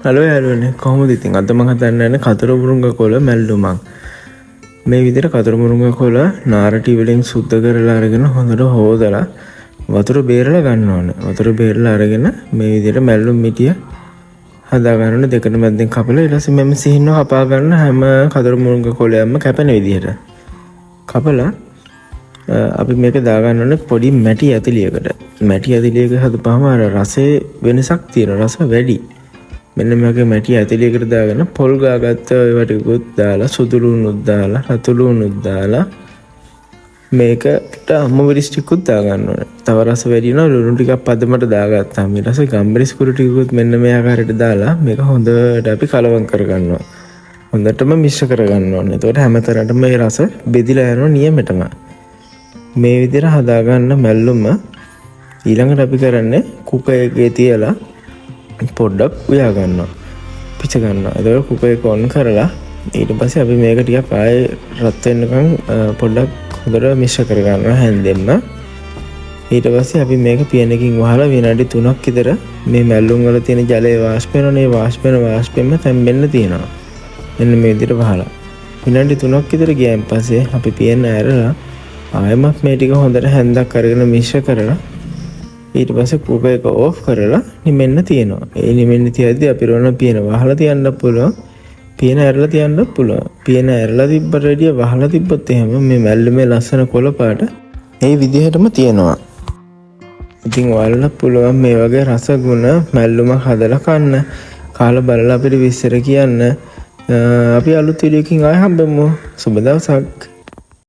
Hello යාළුවනේ, කොහොමද? ඉතින් අද මම හදන්න යන්නේ කතුරු මුරුංග කොළ මැල්ලුමක්. මේ විදිහට කතුරු මුරුංග කොළ නාරටි වලින් සුද්ධ කරලා අරගෙන හොඳට හොදලා වතුර බේරලා ගන්න ඕනේ. වතුර බේරලා අරගෙන මේ විදිහට මැල්ලුම් මිටිය හදා ගන්න ඕනේ. දෙකට මැද්දෙන් කපලා ඊට පස්සේ මම සිහිනව කපා ගන්න හැම කතුරු මුරුංග කොළයක්ම කැපෙන විදිහට. කපලා අපි මේක දාගන්න ඕනේ පොඩි මැටි ඇතිලියකට. මැටි ඇතිලියක හදපුවාම අර රසේ වෙනසක් තියෙනවා. රස වැඩි. මෙන්න මේ වගේ මැටි ඇතිලියකට දාගෙන පොල් ගාගත්ත ඒවා ටිකකුත් දාලා, සුදු ලුණුත් දාලා, රතු ලුණුත් දාලා, මේකට අමු මිරිස් ටිකකුත් දාගන්න ඕනේ. තව රස වැඩි වෙනවා ලුණු ටිකක් පදමට දාගත්තාම. ඊට පස්සේ ගම්මිරිස් කුඩු ටිකකුත් මෙන්න මේ ආකාරයට දාලා මේක හොඳට අපි කලවම් කරගන්නවා. හොඳටම මිශ්‍ර කරගන්න ඕනේ. එතකොට හැමතැනටම මේ රස බෙදිලා යනවා නියමෙටම. මේ විදිහට හදාගන්න මැල්ලුම ඊළඟට අපි කරන්නේ කුකර් එකේ තියලා පොඩ්ඩක් උයා ගන්නවා. පිච ගන්නවා. එතකොට කුකර් එක ඔන් කරලා ඊට පස්සේ අපි මේක ටිකක් ආයේ රත් වෙනකන් පොඩ්ඩක් හොඳට මිශ්‍ර කරගන්නවා හැන්දෙන්න. ඊට පස්සේ අපි මේක පියනකින් වහලා විනාඩි 3ක් විතර මේ මැල්ලුම් වල තියෙන ජලය වාෂ්ප වෙනවනේ, ඒ වාෂ්ප වෙන වාෂ්පෙන්ම තැම්බෙන්න තියෙනවා. මෙන්න මේ විදිහට වහලා විනාඩි 3ක් විතර ගියන් පස්සේ අපි පියන ඇරලා ආයෙමත් මේ ටික හොඳට හැන්දක් අරගෙන මිශ්‍ර කරලා ඊට පස්සේ කුකර් එක ඕෆ් කරලා නිමෙන්න තියෙනවා. ඒ නිමෙන්න තියද්දි අපි රෝන පියන වහලා තියන්නත් පුළුවන්. පියන ඇරලා තියන්නත් පුළුවන්. පියන ඇරලා තිබ්බට වැඩිය වහලා තිබ්බොත් එහෙම මේ මැල්ලුමේ ලස්සන කොළ පාට ඒ විදිහටම තියෙනවා. ඉතින් ඔයාලට පුළුවන් මේ වගේ රසගුණ මැල්ලුමක් හදලා කන්න. කාලා බලලා අපිට විස්තර කියන්න. අපි අලුත් වීඩියෝ එකකින් ආයෙ හම්බෙමු. සුබ දවසක්.